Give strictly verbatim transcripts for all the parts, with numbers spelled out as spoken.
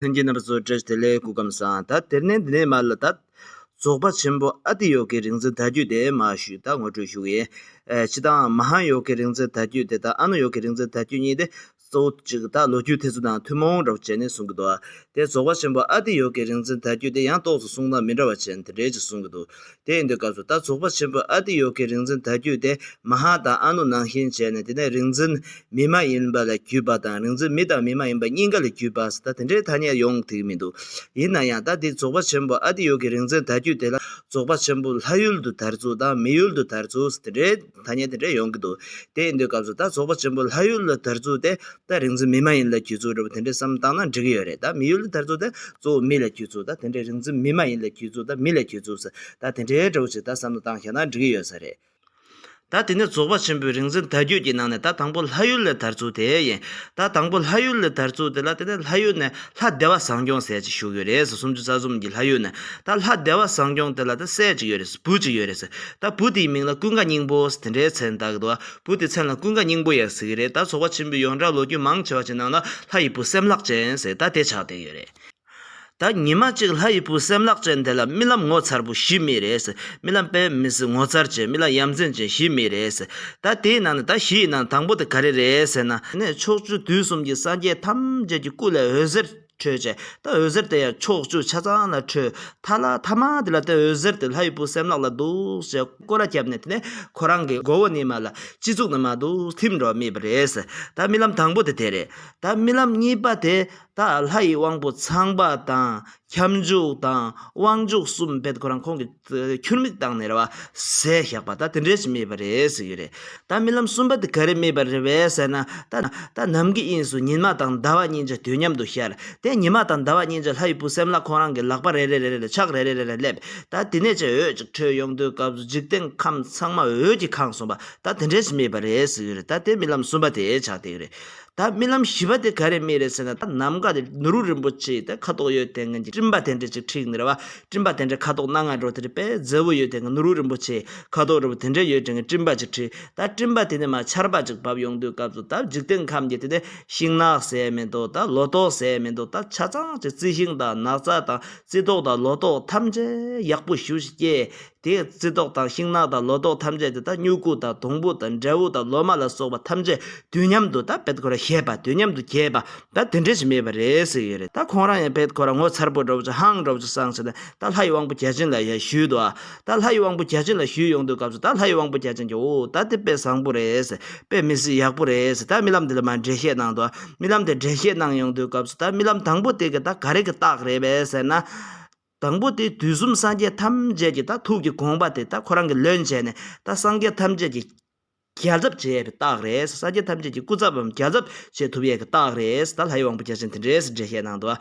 ལྷན་རྒྱས་རྣམ་པ་ཚོ་བཀྲ་ཤིས་བདེ་ལེགས། སྐུ་ཁམས་བཟང་། ད་དེ་ནས་འདི་ནས་མར་ལ་ད་རྫོགས་པ་ཆེན་པོ་ཨ་ཏི་ཡོ་གའི་རིག་འཛིན་དར་རྒྱས་དེ་མར་ཞུས། ད་ངོ་སྤྲོད་ཞུ་གི་ཡིན། ཨེ། སྤྱིར་བཏང་མ་ཧཱ་ཡོ་གའི་རིག་འཛིན་དར་རྒྱས་དེ་དང་ཨ་ནུ་ཡོ་གའི་རིག་འཛིན་དར་རྒྱས་གཉིས་དེ་གཙོ་བོ་གཅིག་ད་ལོ་རྒྱུས་དེ་ཚོ་དང་ཐུན་མོང་འདྲ་བོ་བྱས་ནས་གསུང་གི་འདུག་དེ་རྫོགས་པ་ཆེན་པོ་ཨ་ཏི་ཡོ་གའི་རིག་འཛིན་དར་རྒྱས་དེ་ཡང་ཏོག་ཙམ་གསུང་སྟངས་མི་འདྲ་བ་བྱས་ནས་དེ་འདྲས་ཅིག་གསུང་གི་འདུག་དེ་ཡིན་དུས་སྐབས་སུ་ད་རྫོགས་པ་ཆེན་པོ་ཨ་ཏི་ཡོ་གའི་རིག་འཛིན་དར་རྒྱས་དེ་མ་ཧཱ་དང་ཨ་ནུ་ནང་བཞིན་བྱས་ནས། དེ་ནས་རིག་འཛིན་མི་མ་ཡིན་པ་ལ་བརྒྱུད་པ་དང་། རིག་འཛིན་མི་དང་མི་མ་ཡིན་པ་གཉིས་ཀ་ལ་བརྒྱུད་པ་ཟེར། ད་དེ་འདྲའི་ཐ་སྙད་ཡོང་ཐུབ་ཀྱི་མི་འདུག་ཡིན་ན་ཡང་ད་དེ་རྫོགས་པ་ཆེན་པོ་ཨ་ཏི་ཡོ་གའི་རིག་འཛིན་དར་རྒྱས་དེ་ལ་རྫོགས་པ་ཆེན་པོ་ལྷ་ཡུལ་དུ་དར་ཚུལ་དང་མི་ཡུལ་དུ་དར་ཚུལ་ཟེར་དེ་འདྲའི་ཐ་སྙད་དེ་འདྲ་ཡོང་གི་འདུག་དེ་ཡིན་དུས་སྐབས་སུ་ད་རྫོགས་པ་ཆེན་པོ་ལྷ་ཡུལ་ལ་དར་ཚུལ་དེ་ད་རིག་འཛིན་མི་མ་ཡིན་ལ་བརྒྱུད་ཚུལ་འདྲ་པོ་དེ་འདྲའི་བསམ་བཏང་ན་འགྲིག་གི་ཡོད་རེད། ད་མི་ཡུལ་ལ་དར་ཚུལ་དེ་གཙོ་བོ་མི་ལ་བརྒྱུད་ཚུལ། ད་དེ་འདྲའི་རིག་འཛིན་མི་མ་ཡིན་ལ་བརྒྱུད་ཚུལ་དང་མི་ལ་བརྒྱུད་ཚུལ་ཟེར། ད་དེ་འདྲའི་འདྲ་པོ་ཅིག་ད་བསམ་བློ་བཏང་བཞག་ན་འགྲིག་གི་ཡོད་ས་རེད། ད་དེ་ནས་རྫོགས་པ་ཆེན་པོའི་རིག་འཛིན་དར་རྒྱས་ཀྱི་ནང་ནས་ད་དང་པོ་ལྷ་ཡུལ་ལ་དར་ཚུལ་དེ་ཡིན། ད་དང་པོ་ལྷ་ཡུལ་ལ་དར་ཚུལ་དེ་ལ། དེ་ནས་ལྷ་ཡུལ་ནས་ལྷ་བདེ་བ་བཟང་སྐྱོང་ཟེར་ཅིག་བཞུགས་ཡོད་རེད་ཟེར། སུམ་ཅུ་རྩ་གསུམ་གྱི་ལྷ་ཡུལ་ནས་ད་ལྷ་བདེ་བ་བཟང་སྐྱོང་དེ་ལ་ད་སྲས་ཅིག་ཡོད་རེད་ཟེར། བུ་ཅིག་ཡོད་རེད་ཟེར། ད་བུ་དེའི་མིང་ལ་ཀུན་དགའ་སྙིང་པོ་ཟེར་དེ་འདྲའི་མཚན་བཏགས་ཀྱི་འདུག་བུ་དེའི་མཚན་ལ་ཀུན་དགའ་སྙིང་པོ་ཡང་ཟེར་གྱི་རེད། ད་རྫོགས་པ་ཆེན་པོའི་ཡོངས་གྲགས་ལོ་རྒྱུས་མང་ཆེ་བ་ཅིག་ནང་ལ་ལྷ་ཡི་བུ་སེམས་ལྷག་ཅན་ཟེར་ད་དེ་ཆགས་བསྡད་ཡོད་རེད། ད་ཉི་མ་གཅིག་ལྷ་ཡི་བུ་སེམས་ལྷག་ཅན་དེ་ལ་རྨི་ལམ་ངོ་མཚར་པོ་བཞི་རྨིས་རེད་ཟེར། རྨི་ལམ་དཔེ་མི་སྲིད་ངོ་མཚར་ཅན། རྨི་ལམ་ཡ་མཚན་ཅན་བཞི་རྨིས་རེད་ཟེར། ད་དེའི་ནང་ནས་ད་བཞི་ཡི་ནང་དང་པོ་དེ་ག་རེ་རེད་ཟེར་ན། ནས་ཕྱོགས་བཅུ་དུས་གསུམ་གྱི་སངས་རྒྱས་ཐམས་ཅད་ཀྱི་སྐུ་ལས་འོད་ཟེར་འཕྲོས་བྱས། ད་འོད་ཟེར་དེ་ཡང་ཕྱོགས་བཅུ་ཆ་ཚང་ལ་འཕྲོས། ཐ་ལ་ཐ་མ་དེ་ལ་དེ་འོད་ཟེར་དེ་ལྷ་ཡི་བུ་སེམས་ལྷག་ལ་འདུག་ཟེར་སྐོར་ར་བརྒྱབ་ནས། དེ་ནས་ཁོ་རང་གི་མགོ་བོ་ནས་མར་ལ་སྤྱི་གཙུག་ནས་མར་འདུག་ཐིམ་འགྲོ་རྨིས་པ་རེད་ཟེར། ད་རྨི་ལམ་དང་པོ་དེ་དེ་རེད། ད་རྨི་ལམ་གཉིས་པ་དེ། ད་ལྷ་ཡི་དབང་པོ་ཚངས་པ་དང་ཁྱབ་འཇུག་དང་དབང་ཕྱུག་གསུམ་བེད་ཁོ་རང་ཁོང་གི་ཁྱུར་མིད་བཏང་ནས་རེད་བ། ཟས་བཞག་པ་ད་དེ་འདྲས་ཞིག་རྨིས་པ་རེད་ཟེར་གྱི་རེད། ད་རྨི་ལམ་གསུམ་པ་དེ་ག་རེ་རྨིས་པ་རེད་བས་ཟེར་ན། ད་ད་ནམ་མཁའི་དབྱིངས་སུ་ཉི་མ་དང་ཟླ་བ་གཉིས་ཆ་དུས་མཉམ་དུ་ཤར། དེ་ཉི་མ་དང་ཟླ་བ་གཉིས་ཆ་ལྷ་ཡི་བུ་སེམས་ལྷག་ཁོང་རང་གི་ལག་པ་རེ་རེ་རེ་རེ་ལ་ཕྱག་རེ་རེ་རེ་རེ་སླེབས། ད་དེ་ནས་ཅིག་འོད་ཅིག་འཕྲོས་ཡོང་དུས་སྐབས་སུ་འཇིག་རྟེན་ཁམས་ཚང་མ་འོད་ཀྱིས་ཁེངས་སོང་བ། ད་དེ་འདྲས་ཞིག་རྨིས་པ་རེད་ཟེར་གྱི་རེད། ད་དེ་རྨི་ལམ་གསུམ་པ་དེ་ཆགས་བསྡད་ཀྱི་རེད། ད་རྨི་ལམ་བཞི་པ་དེ་ག་རེ་རྨིས་རེད་ཟེར་ན། ད་ནམ་མཁའ་དེ་ནོར་བུ་རིན་པོ་ཆེ་དེ་ཁ་དོག་ཡོད་དེ་ངན་གྱི་སྤྲིན་པ་དེ་འདྲ་ཅིག་འཁྲིགས་ནས་རེད་བ། སྤྲིན་པ་དེ་འདྲ་ཁ་དོག་སྣ་ལྔ་འདྲ་དེ་འདྲ་དཔེ་མཛེས་པོ་ཡོད་དེ་ངན་ནོར་བུ་རིན་པོ་ཆེ་ཁ་དོག་འདྲ་དེ་འདྲ་ཡོད་དེ་ངན་སྤྲིན་པ་ཅིག་འཁྲིགས། ད་སྤྲིན་པ་དེ་ནས་མར་ཆར་པ་ཅིག་བབས་ཡོང་དུས་སྐབས་སུ་ད་འཇིག་རྟེན་ཁམས་ཀྱི་དེ་ནས་ཤིང་ནགས་ཟེར་མི་འདུག་ད་ལོ་ཏོག་ཟེར་མི་འདུག་ད་ཆ་ཚང་ཅིག་རྩི་ཤིང་དང་ནགས་ཚལ་དང་རྩི་ཏོག་དང་ལོ་ཏོག་ཐམས་ཅད་ཡག་པོ་ཞེ་པོ་ཅིག་སྐྱེས། དེའི་རྩི་ཏོག་དང་ཤིང་ནགས་དང་ལོ་ཏོག་ཐམས་ཅད་དེ་ད་སྨྱུ་གུ་དང་སྡོང་བུ་དང་འབྲས་བུ་དང་ལོ་མ་ལ་སོགས་པ་ཐམས་ཅད་དུས་མཉམ་དུ་ད་བེད་ཁོ་ར་བཞད་པ། དུས་མཉམ་དུ་རྒྱས་པ། ད་དེ་འདྲ་ཞིག་རྨིས་པ་རེད་ཟེར་གྱི་རེད། ད་ཁོང་རང་ཡང་བེད་ཁོ་ར་ངོ་མཚར་པོ་འདྲ་པོ་ཅིག་ཧང་འདྲ་པོ་ཅིག་སངས་བྱས་ནས། ད་ལྷ་ཡི་དབང་པོ་བརྒྱ་བྱིན་ལ་ཡང་ཞུས་འདུག་ད་ལྷ་ཡི་དབང་པོ་བརྒྱ་བྱིན་ལ་ཞུས་ཡོང་དུས་སྐབས་སུ་ད་ལྷ་ཡི་དབང་པོ་བརྒྱ་བྱིན་གྱིས་འོ་ད་དེ་དཔེ་བཟང་པོ་རེད་ཟེར། དཔེ་མི་སྲིད་ཡག་པོ་རེད་ཟེར། ད་རྨི་ལམ་འདི་ལ་མར་འགྲེལ་བཤད་གནང་འདུག་རྨི་ལམ་དེ་འགྲེལ་བཤད་གནང་ཡོང་དུས་སྐབས་སུ་ད་རྨི་ལམ་དང་པོ་དེ་གི་ད་ག་རེ་གི་རྟགས་རེད་པས་ཟེར་ན། དང་པོ་དེ་དུས་གསུམ་སངས་རྒྱས་ཐམས་ཅད་ཀྱི་ད་ཐུགས་ཀྱི་དགོངས་པ་དེ་ད་ཁོ་རང་གིས་ལོན་བྱས་ནས། ད་སངས་རྒྱས་ཐམས་ཅད་ཀྱི་རྒྱལ་ཚབ་བྱེད་པའི་རྟགས་རེད། སངས་རྒྱས་ཐམས་ཅད་ཀྱི་སྐུ་ཚབ་བམ་རྒྱལ་ཚབ་བྱེད་ཐུབ་ཡས་ཀྱི་རྟགས་རེད། ད་ལྷ་ཡི་དབང་པོ་བརྒྱ་བྱིན་དེ་འདྲས་འགྲེལ་བཤད་གནང་འདུག་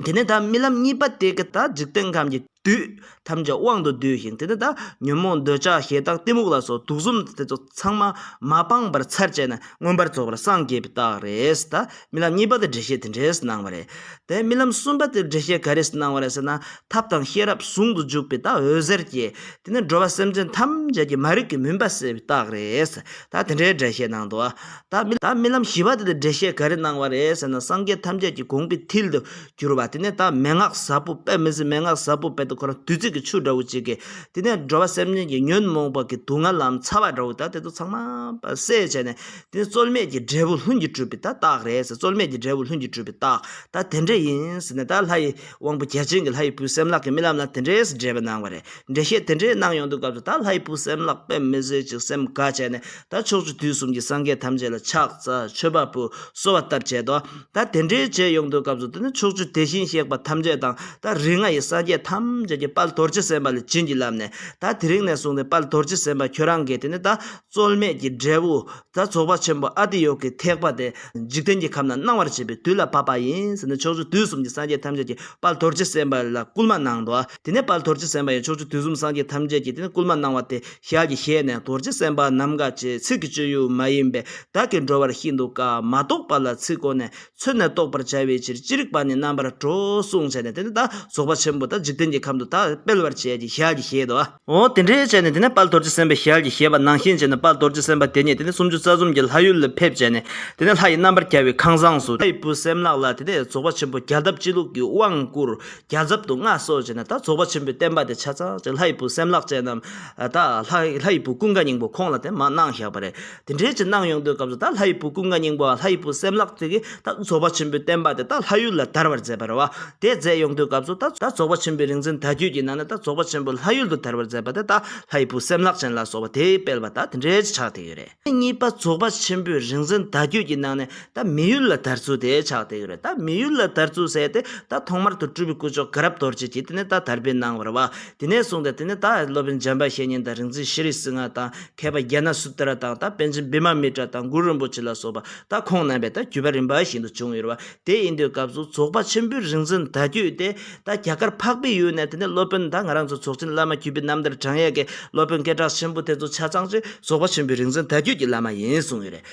དེ་ནས་ད་རྨི་ལམ་གཉིས་པ་དེ་གི་ད་འཇིག་རྟེན་ཁམས་ཀྱི་བདུད་ཐམས་ཅད་དབང་དུ་བསྡུས་ཤིང་། དེ་ནས་ད་ཉོན་མོངས་འདོད་ཆགས་ཞེ་སྡང་གཏི་མུག་ལ་སོགས་དུག་གསུམ་དེ་ཚོ་ཚང་མ་མ་སྤངས་པར་ཚར་བཅད་ནས་མངོན་པར་རྫོགས་པར་སངས་རྒྱས་པའི་རྟགས་རེད། ད་རྨི་ལམ་གཉིས་པ་དེ་འགྲེལ་བཤད་དེ་འདྲས་གནང་བ་རེད། དེ་རྨི་ལམ་གསུམ་པ་དེ་འགྲེལ་བཤད་ག་རེ་གནང་བ་རེད་ཟེར་ན། ཐབས་དང་ཤེས་རབ་ཟུང་དུ་འཇུག་པའི་ད་འོད་ཟེར་གྱིས། དེ་ནས་འགྲོ་བ་སེམས་ཅན་ཐམས་ཅད་ཀྱི་མ་རིག་གི་མུན་པ་སེལ་བའི་རྟགས་རེད། ད་དེ་འདྲའི་འགྲེལ་བཤད་གནང་འདུག་ད་རྨི་ད་རྨི་ལམ་བཞི་པ་དེ་ལ་འགྲེལ་བཤད་ག་རེ་གནང་བ་རེད་ཟེར་ན། སངས་རྒྱས་ཐམས་ཅད་ཀྱི་དགོངས་པའི་མཐིལ་དུ་གྱུར་པ། དེ་ནས་ད་མན་ངག་ཟབ་པོ་དཔེ་མི་སྲིད། མན་ངག་ཟབ་པོ་དཔེ་དེ་ཁོ་རང་བདུད་རྩི་གི་ཆུ་འདྲ་བོ་ཅིག་གིས། དེ་ནས་འགྲོ་བ་སེམས་ཅན་གྱི་ཉོན་མོངས་པ་གི་དུག་ལྔ་ལམ་ཚ་བ་འདྲ་བོ་ད་དེ་ཚོ་ཚང་མ་བསལ་བྱས་ནས། དེ་ནས་རྩོལ་མེད་ཀྱི་འབྲས་བུ་ལྷུན་གྱིས་གྲུབ་པའི་ད་རྟགས་རེད་ཟེར། རྩོལ་མེད་ཀྱི་འབྲས་བུ་ལྷུན་གྱིས་གྲུབ་པའི་རྟགས་ད་དེ་འདྲ་ཡིན་ཟེར་ནས། ད་ལྷ་ཡི་དབང་པོ་བརྒྱ་བྱིན་གྱིས་ལྷ་ཡི་བུ་སེམས་ལྷག་གི་རྨི་ལམ་ལ་དེ་འདྲས་འགྲེལ་པ་གནང་བ་རེད། འགྲེལ་བཤད་དེ་འདྲས་གནང་ཡོང་དུས་སྐབས་སུ་ད་ལྷ་ཡི་བུ་སེམས་ལྷག་དཔེ་མི་སྲིད་ཅིག་སེམས་དགའ་བྱས་ནས། ད་ཕྱོགས་བཅུ་དུས་གསུམ་གྱི་སངས་རྒྱས་ཐམས་ཅད་ལ་ཕྱག་འཚལ་མཆོད་པ་ཕུལ་གསོལ་བ་བཏབ་བྱས་ཏོ། ད་དེ་འདྲས་བྱས་ཡོང་དུས་སྐབས་སུ་དེ་ནི་ཕྱོགས་བཅུ་དེ་བཞིན་གཤེགས་པ་ཐམས་ཅད་དང་། ད་རིགས་ལྔ་ཡི་སངས་རྒྱས་ཐམས་ཅད་ཀྱིས་དཔལ་རྡོ་རྗེ་སེམས་དཔའ་ལ་བྱིན་གྱིས་བརླབས་ནས། ད་དེ་རིང་ནས་བཟུང་སྟེ་དཔལ་རྡོ་རྗེ་སེམས་དཔའ་ཁྱོད་རང་གིས་དེ་ནི་ད་རྩོལ་མེད་ཀྱི་འབྲས་བུ། ད་རྫོགས་པ་ཆེན་པོ་ཨ་ཏི་ཡོ་གའི་ཐེག་པ་དེ་འཇིག་རྟེན་གྱི་ཁམས་ན་གནང་བར་བྱེད་པའི་དུས་ལ་བབ་པ་ཡིན་ཟེར་ནས། ཕྱོགས་བཅུ་དུས་གསུམ་གྱི་སངས་རྒྱས་ཐམས་ཅད་ཀྱིས་དཔལ་རྡོ་རྗེ་སེམས་དཔའ་ལ་སྐུལ་མ་གནང་འདུག་དེ་ནས་དཔལ་རྡོ་རྗེ་སེམས་དཔའ་ཡིས་ཕྱོགས་བཅུ་དུས་གསུམ་སངས་རྒྱས་ཐམས་ཅད་ཀྱིས་དེ་ནས་སྐུལ་མ་གནང་བ་དེ་ཞལ་གྱིས་བཞེས་ནས། རྡོ་རྗེ་སེམས་དཔའ་ནམ་མཁའ་ཆེ། ཚིག་གི་སྤྱོད་ཡུལ་མ་ཡིན་པས། བདག་གིས་འགྲོ་བར་ཤིན་ཏུ་དཀའ། མ་རྟོགས་པ་ལ་ཚིག་གོ་ནས། ཚུལ་ནི་རྟོགས་པར་བྱ་བའི་ཕྱིར། ཅི་རིགས་པ་ནི་རྣམ་པར་འགྲོ་གསུངས་བྱས་ནས། དེ་ནས་ད་རྫོགས་པ་ཆེན་པོ་ད་འཇིག་རྟེན་གྱི་ཁམས། ཙམ་དུ་ད་སྤེལ་བར་བྱས་ཀྱི་ཞལ་གྱིས་བཞེས་དོ། འོ་དེ་འདྲའི་བྱས་ནས་དེ་ནས་དཔལ་རྡོ་རྗེ་སེམས་དཔའི་ཞལ་གྱིས་བཞེས་པ་ནང་བཞིན་བྱས་ནས་དཔལ་རྡོ་རྗེ་སེམས་དཔའ་དེ་ཉིད་དེ་ནས་སུམ་ཅུ་རྩ་གསུམ་གྱི་ལྷ་ཡུལ་ལ་ཕེབས་བྱས་ནས་དེ་ནས་ལྷ་ཡི་རྣམ་པར་རྒྱལ་བའི་ཁང་བཟང་སུ་ལྷ་ཡི་བུ་སེམས་ལག་ལ་དེ་ནས་རྫོགས་པ་ཆེན་པོ་རྒྱལ་ཐབས་སྤྱི་བླུགས་ཀྱི་དབང་བསྐུར། རྒྱལ་ཚབ་ཏུ་མངའ་གསོལ་བྱས་ནས་ད་རྫོགས་པ་ཆེན་པོའི་བསྟན་པ་དེ་ཆ་ཚང་ཅིག་ལྷ་ཡི་བུ་སེམས་ལག་ཅན་རྣམས་ད་ལྷ་ལྷ་ཡི་བུ་ཀུན་དགའ་སྙིང་པོ་ཁོང་ལ་དེ་མར་གནང་བཞག་པ་རེད། དེ་འདྲའི་ཅིག་གནང་ཡོང་དུས་སྐབས་སུ་ད་ལྷ་ཡི་བུ་ཀུན་དགའ་སྙིང་པོ་ལྷ་ཡི་བུ་སེམས་ལག་དེ་གིས་ད་རྫོགས་པ་ཆེན་པོའི་བསྟན་པ་དེ་ད་ལྷ་ཡུལ་ལ་དར་བར་མཛད་པ་རེད་བ། དེ་མཛད་ཡོང་དུས་སྐབས་སུ་ད་ད་རྫོགས་པ་ཆེན་པོའི་རིག་འཛིན་བརྡ་བརྒྱུད་ཀྱི་ནང་ནས་ད་རྫོགས་པ་ཆེན་པོ་ལྷ་ཡུལ་དུ་དར་བར་མཛད་པ་དེ་ད་ལྷ་ཡི་བུ་སེམས་ལག་ཅན་ལ་སོགས་པ་དེས་སྤེལ་བ་ད་དེ་འདྲའི་ཅིག་ཆགས་བསྡད་ཡོད་རེད། གཉིས་པ་རྫོགས་པ་ཆེན་པོའི་རིག་འཛིན་བརྡ་བརྒྱུད་ཀྱི་ནང་ནས་ད་མི་ཡུལ་ལ་དར་ཚུལ་དེ་ཆགས་བསྡད་ཡོད་རེད། ད་མི་ཡུལ་ལ་དར་ཚུལ་ཟེར་ཏེ་ད་ཐོག་མར་དུ་སྤྲུལ་པའི་སྐུ་མཆོག་དགའ་རབ་རྡོ་རྗེ་གིས་དེ་ནས་ད་དར་སྤེལ་གནང་བ་རེད་བ། དེ་ནས་བཟུང་སྟེ་དེ་ནས་ད་སློབ་དཔོན་འཇམ་དཔལ་བཤེས་གཉེན་དང་རིག་འཛིན་ཤྲཱི་སིང་ཧ་དང་མཁས་པ་ཛྙཱ་ན་སུ་ཏྲ་དང་ད་པཎ་ཆེན་བི་མ་མི་ཏྲ་དང་གུ་རུ་རིན་པོ་ཆེ་ལ་སོགས་པ་ད་ཁོང་རྣམ་པས་ད་བརྒྱུད་པ་རིམ་པ་བཞིན་དུ་བྱུང་ཡོད་རེད་བ། དེ་ཡིན་དུས་སྐབས་སུ་རྫོགས་པ་ཆེན་པོའི་རིག་འཛིན་བརྡ་བརྒྱུད་དེ་ད་རྒྱ་གར་འཕགས་པའི་ཡུལ་ནས་དེ་ནས་སློབ་དཔོན་ད་ང་རང་ཚོ་རྫོགས་ཆེན་བླ་མ་བརྒྱུད་པའི་རྣམ་ཐར་བགྲང་ཡས་ཀྱི་སློབ་དཔོན་སྐད་གྲགས་ཆེན་པོ་དེ་ཚོ་ཆ་ཚང་ཅིག་རྫོགས་པ་ཆེན་པོའི་རིག་འཛིན་བརྡ་བརྒྱུད་ཀྱི་བླ་མ་ཡིན་གསུངས་ཡོད་རེད།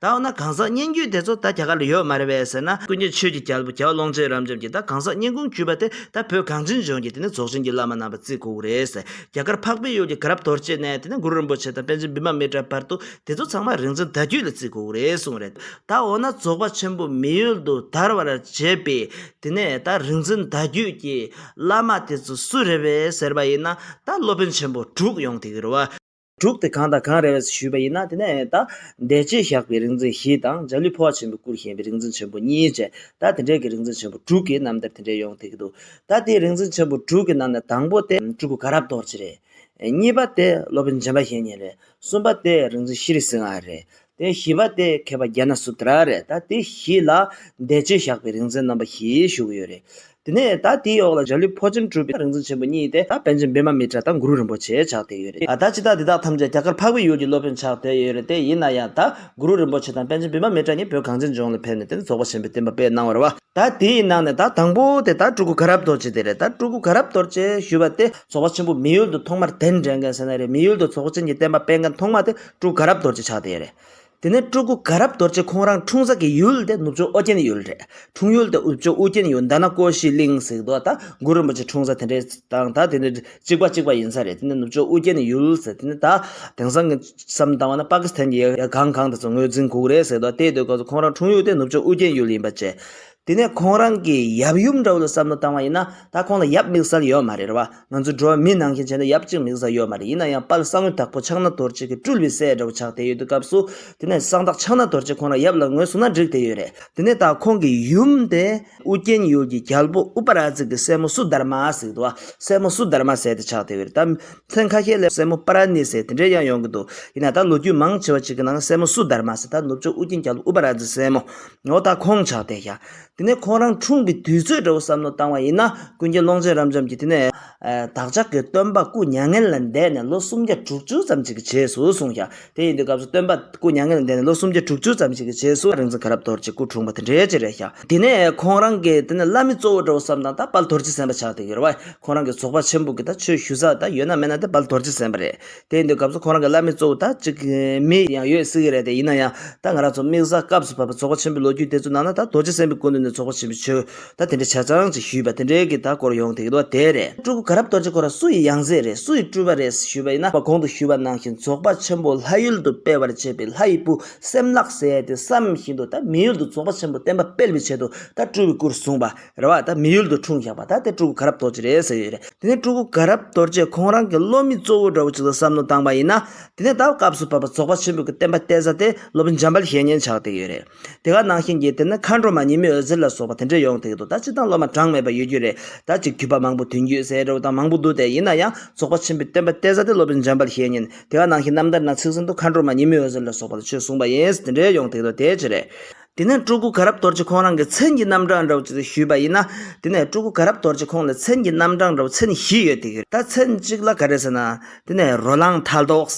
ད་འོ་ན་གང་ཟག་སྙན་བརྒྱུད་དེ་ཚོ་ད་རྒྱ་གར་ལ་ཡོད་མ་རེད་པས་ཟེར་ན། ཀུན་མཁྱེན་ཆོས་ཀྱི་རྒྱལ་པོ་རྒྱལ་བ་ཀློང་ཆེན་རབ་འབྱམས་ཀྱིས་ད་གང་ཟག་སྙན་ཁུང་བརྒྱུད་པ་དེ་ད་བོད་གངས་ཅན་ལྗོངས་ཀྱི་དེ་ནས་རྫོགས་ཆེན་གྱི་བླ་མ་རྣམ་པ་བརྩི་དགོས་ཀྱི་རེད་ཟེར། རྒྱ་གར་འཕགས་པའི་ཡུལ་གྱི་དགའ་རབ་རྡོ་རྗེ་ནས་དེ་ནས་གུ་རུ་རིན་པོ་ཆེ་དང་པཎ་ཆེན་བི་མ་མི་ཏྲ་བར་དུ་དེ་ཚོ་ཚང་མ་རིག་འཛིན་བརྡ་བརྒྱུད་ལ་བརྩི་དགོས་ཀྱི་རེད་གསུངས་རེད། ད་འོ་ན་རྫོགས་པ་ཆེན་པོ་མི་ཡུལ་དུ་དར་བར་བྱེད་པའི་དེ་ནས་ད་རིག་འཛིན་བརྡ་བརྒྱུད་ཀྱི་བླ་མ་དེ་ཚོ་སུ་རེད་པས་ཟེར་བ་ཡིན་ན། ད་སློབ་དཔོན་ཆེན་པོ་དྲུག་ཡོང་བསྡད་ཀྱི་རེད་བ། དྲུག་དེ་གང་དང་གང་རེད་ཟེར་ཞུས་པ་ཡིན་ན། དེ་ནས་ད་འདས་རྗེས་བཞག་པའི་རིག་འཛིན་བཞི་དང་། འཇའ་ལུས་འཕོ་བ་ཆེན་པོའི་སྐུར་བཞེངས་པའི་རིག་འཛིན་ཆེན་པོ་གཉིས་བཅས། ད་དེ་འདྲའི་གི་རིག་འཛིན་ཆེན་པོ་དྲུག་གི་རྣམ་ཐར་དེ་འདྲའི་ཡོང་བསྡད་ཀྱི་འདུག་ད་དེའི་རིག་འཛིན་ཆེན་པོ་དྲུག་གི་ནང་ནས་དང་པོ་དེ་སྤྲུལ་སྐུ་དགའ་རབ་རྡོ་རྗེ་རེད། གཉིས་པ་དེ་སློབ་དཔོན་འཇམ་དཔལ་བཤེས་གཉེན་རེད། གསུམ་པ་དེ་རིག་འཛིན་ཤྲཱི་སིང་ཧ་རེད། དེ་བཞི་པ་དེ་མཁས་པ་ཛྙཱ་ན་སུ་ཏྲ་རེད། ད་དེ་བཞི་ལ་འདས་རྗེས་བཞག་པའི་རིག་འཛིན་རྣམ་པ་བཞི་ཞུ་གི་ཡོད་རེད། དེ་ནས་ད་དེའི་འོག་ལ་འཇའ་ལུས་འཕོ་ཆེན་གྲུབ་པའི་རིག་འཛིན་ཆེན་པོ་གཉིས་དེ་ད་པཎ་ཆེན་བི་མ་མི་ཏྲ་དང་གུ་རུ་རིན་པོ་ཆེ་ཆགས་བསྡད་ཡོད་རེད། ཨ་ད་ཇི་ལྟར་འདི་དག་ཐམས་ཅད་རྒྱ་གར་འཕགས་པའི་ཡུལ་གྱི་སློབ་དཔོན་ཆགས་བསྡད་ཡོད་རེད། དེ་ཡིན་ན་ཡང་ད་གུ་རུ་རིན་པོ་ཆེ་དང་པཎ་ཆེན་བི་མ་མི་ཏྲ་གཉིས་བོད་གངས་ཅན་ལྗོངས་ལ་ཕེབས་ནས་དེ་ནས་རྫོགས་པ་ཆེན་པོའི་བསྟན་པ་སྤེལ་གནང་བ་རེད་བ། ད་དེའི་ནང་ནས་ད་དང་པོ་དེ་ད་སྤྲུལ་སྐུ་དགའ་རབ་རྡོ་རྗེ་དེ་རེད། ད་སྤྲུལ་སྐུ་དགའ་རབ་རྡོ་རྗེ་ཞུས་པ་དེ་རྫོགས་པ་ཆེན་པོ་མི་ཡུལ་དུ་ཐོག་མར་གདན་འདྲེན་མཁན་ཟེར་ན་རེད། མི་ཡུལ་དུ་རྫོགས་ཆེན་གྱི་བསྟན་པ་སྤེལ་མཁན་ཐོག་མ་དེ་སྤྲུལ་སྐུ་དགའ་རབ་རྡོ་རྗེ་ཆགས་བསྡད་ཡོད་རེད། དེ་ནས་སྤྲུལ་སྐུ་དགའ་རབ་རྡོ་རྗེ་ཁོང་རང་འཁྲུངས་ས་གི་ཡུལ་དེ་ནུབ་ཕྱོགས་ཨོ་རྒྱན་ཡུལ་རེད། འཁྲུངས་ཡུལ་དེ་ནུབ་ཕྱོགས་ཨོ་རྒྱན་ཡུལ་མདའ་ན་ཀོ་ཤའི་གླིང་ཟེར་གི་འདུག་ད་གུ་རུ་རིན་པོ་ཆེ་འཁྲུངས་ས་དེ་འདྲའི་དང་ད་དེ་འདྲའི་གཅིག་པ་གཅིག་པ་ཡིན་ས་རེད། དེ་ནས་ནུབ་ཕྱོགས་ཨོ་རྒྱན་ཡུལ་ཟེར། དེ་ནས་ད་དེང་སང་གི་བསམ་བཏང་བ་ན་པ་ཀི་སི་ཐན་གྱི་ཡ་གང་གང་དེ་ཚོ་ངོས་འཛིན་དགོས་རེད་ཟེར་དུས། དེ་དུས་སྐབས་སུ་ཁོང་རང་འཁྲུངས་ཡུལ་དེ་ནུབ་ཕྱོགས་ཨོ་རྒྱན་ཡུལ་ཡིན་པ་བཅས། དེ་ནས་ཁོང་རང་གི་ཡབ་ཡུམ་འདྲ་བོ་ལ་བསམ་བློ་བཏང་བ་ཡིན་ན། ད་ཁོང་ལ་ཡབ་དམིགས་བསལ་ཡོད་མ་རེད་བ། ང་ཚོ་འགྲོ་བ་མི་ནང་བཞིན་བྱས་ན་ཡབ་གཅིག་དམིགས་བསལ་ཡོད་མ་རེད། ཡིན་ན་ཡང་དཔལ་གསང་བའི་བདག་པོ་ཕྱག་ན་རྡོ་རྗེ་གི་སྤྲུལ་པའི་སྲས་འདྲ་བོ་ཆགས་བསྡད་ཡོད་དུས་སྐབས་སུ། དེ་ནས་གསང་བདག་ཕྱག་ན་རྡོ་རྗེ་ཁོང་རང་ཡབ་ལ་ངོས་བཟུང་ན་འགྲིག་བསྡད་ཡོད་རེད། དེ་ནས་ད་ཁོང་གི་ཡུམ་དེ་ཨུ་རྒྱན་ཡུལ་གྱི་རྒྱལ་པོ་ཨུ་པ་རཱ་ཛིད་ཀྱི་སྲས་མོ་སུ་དྷརྨ་ཟེར་འདུག་བ། སྲས་མོ་སུ་དྷརྨ་ཟེར་དེ་ཆགས་བསྡད་ཡོད་རེད། ད་མཚན་ཁ་ཤས་ལ་སྲས་མོ་པཱ་ར་ཎི་ཟེར་དེ་འདྲའི་ཡང་ཡོང་གི་འདུག་ཡིན་ན་ད་ལོ་རྒྱུས་མང་ཆེ་བ་ཅིག་གི་ནང་སྲས་མོ་སུ་དྷརྨ་ཟེར་ད་ནུབ་ཕྱོགས་ཨུ་རྒྱན་རྒྱལ་པོ་ཨུ་པ་རཱ་ཛིད་སྲས་མོ། འོ་ད་ཁོང་ཆགས་བསྡད་ཤག་དེ་ནས་ཁོང་རང་འཁྲུངས་པའི་དུས་ཚོད་འདྲ་བོ་བསམ་བློ་བཏང་བ་ཡིན་ན། ཀུན་མཁྱེན་ཀློང་ཆེན་རབ་འབྱམས་ཀྱིས་དེ་ནས་ཨ་བདག་ཅག་གི་སྟོན་པ་སྐུ་མྱ་ངན་ལས་འདས་ནས་ལོ་སུམ་བརྒྱ་དྲུག་ཅུ་ཙམ་ཅིག་གི་རྗེས་སུ་གསུངས་ཤག་དེ་ཡིན་དུས་སྐབས་སུ་སྟོན་པ་སྐུ་མྱ་ངན་ལས་འདས་ནས་ལོ་སུམ་བརྒྱ་དྲུག་ཅུ་ཙམ་ཞིག་གི་རྗེས་སུ་རིག་འཛིན་དགའ་རབ་རྡོ་རྗེ་སྐུ་འཁྲུངས་པ་དེ་འདྲའི་ཅིག་རེད་ཤག་དེ་ནས་ཁོང་རང་གི་དེ་ནས་བླ་མའི་གཙོ་བོ་འདྲ་བོ་བསམ་དང་ད་དཔལ་རྡོ་རྗེ་སེམས་དཔའ་ཆགས་བསྡད་ཡོད་རེད་བ། ཁོང་རང་གི་རྫོགས་པ་ཆེན་པོ་གི་ད་ཆོས་ཞུ་ས་ད་ཡོད་ན་མེད་ན་དེ་དཔལ་རྡོ་རྗེ་སེམས་དཔའ་རེད། དེ་ཡིན་དུས་སྐབས་སུ་ཁོང་རང་གི་བླ་མའི་གཙོ་བོ་ད་ཅིག་མི་ཡང་ཡོད་སྲིད་ཀྱི་རེད། དེ་ཡིན་ན་ཡང་ད་ང་རང་ཚོ་དམིགས་བསལ་སྐབས་སུ་བབས་པའི་རྫོགས་པ་ཆེན་པོའི་ལོ་རྒྱུས་དེ་ཚོ་ནང་ན་ད་རྡོ་རྗེ་སེམས་དཔའི་སྐུ་མདུན་ནས་རྫོགས་པ་ཆེན་པོའི་ཆོས་ད་དེ་འདྲའི་ཆ་ཚང་ཅིག་ཞུས་པ་དེ་འདྲའི་གི་ད་སྐོར་ཡོང་བསྡད་ཀྱི་འདུག་དེ་རེད། སྤྲུལ་སྐུ་དགའ་རབ་རྡོ་རྗེ་ཁོ་རང་སུ་ཡི་ཡང་སྲིད་རེད། སུ་ཡི་སྤྲུལ་པ་རེད་ཞུས་པ་ཡིན་ན། གོང་དུ་ཞུས་པ་ནང་བཞིན་རྫོགས་པ་ཆེན་པོ་ལྷ་ཡུལ་དུ་སྤེལ་བར་བྱེད་པའི་ལྷ་ཡི་བུ་སེམས་ལག་ཟེར་ཡ་དེ་བསམ་བཞིན་དུ་ད་མི་ཡུལ་དུ་རྫོགས་པ་ཆེན་པོ་བསྟན་པ་སྤེལ་བའི་ཆེད་དུ་ད་སྤྲུལ་པའི་སྐུར་བཟུང་བ་རེད་བ། ད་མི་ཡུལ་དུ་འཁྲུངས་བཞག་པ་ད་དེ་སྤྲུལ་སྐུ་དགའ་རབ་རྡོ་རྗེ་རེད་ཟེར་ཡོད་རེད། དེ་ནས་སྤྲུལ་སྐུ་དགའ་རབ་རྡོ་རྗེ་ཁོང་རང་གི་སློབ་མའི་གཙོ་བོ་འདྲ་བོ་ཅིག་ལ་བསམ་བློ་བཏང་བ་ཡིན་ན། དེ་ནས་ད་སྐབས་སུ་བབས་པ་རྫོགས་པ་ཆེན་པོའི་གི་བསྟན་པ་གཏད་ས་དེ་སློབ་དཔོན་འཇམ་དཔལ་བཤེས་གཉེན་ཆགས་བསྡད་ཡོད་རེད། དེ་ག་ནང་བཞིན་གྱི་དེ་ནི་མཁའ་འགྲོ་མ་ཉི་མའི་འོད་ཟེར་ལ་སོགས་པ་དེ་འདྲ་ཡོང་བསྡད་ཀྱི་འདུག་ད་སྤྱིར་བཏང་སློབ་མ་གྲངས་མེད་པ་ཡོད་རྒྱུ་རེད། ད་ཅིག་བརྒྱུད་པ་མང་པོ་དོན་བརྒྱུད་ཟེར་འདྲ་བོ་དང་མང་པོ་འདུག་དེ་ཡིན་ན་ཡང་རྫོགས་པ་ཆེན་པོའི་བསྟན་པ་གཏད་ས་དེ་སློབ་དཔོན་འཇམ་དཔལ་བཤེས་གཉེན། དེ་ག་ནང་བཞིན་རྣམ་ཐར་ནང་ཚིག་ཟིན་དུ་མཁའ་འགྲོ་མ་ཉི་མའི་འོད་ཟེར་ལ་སོགས་པ་ལ་ཆོས་གསུངས་པ་ཡིན་དེ་འདྲའི་ཡོང་བསྡད་ཀྱི་འདུག་དེ་ཅི་རེད། དེ་ནས་སྤྲུལ་སྐུ་དགའ་རབ་རྡོ་རྗེ་ཁོང་རང་གི་མཚན་གྱི་རྣམ་གྲངས་འདྲ་བོ་ཅིག་ཞུས་པ་ཡིན་ན། དེ་ནས་སྤྲུལ་སྐུ་དགའ་རབ་རྡོ་རྗེ་ཁོང་ལ་མཚན་གྱི་རྣམ་གྲངས་འདྲ་བོ་མཚན་བཞི་ཡོད་དེ་གི་རེད། ད་མཚན་གཅིག་ལ་ག་རེ་ཟེར་ན། དེ་ནས་རོ་ལངས་མཐའ་ལྡོག་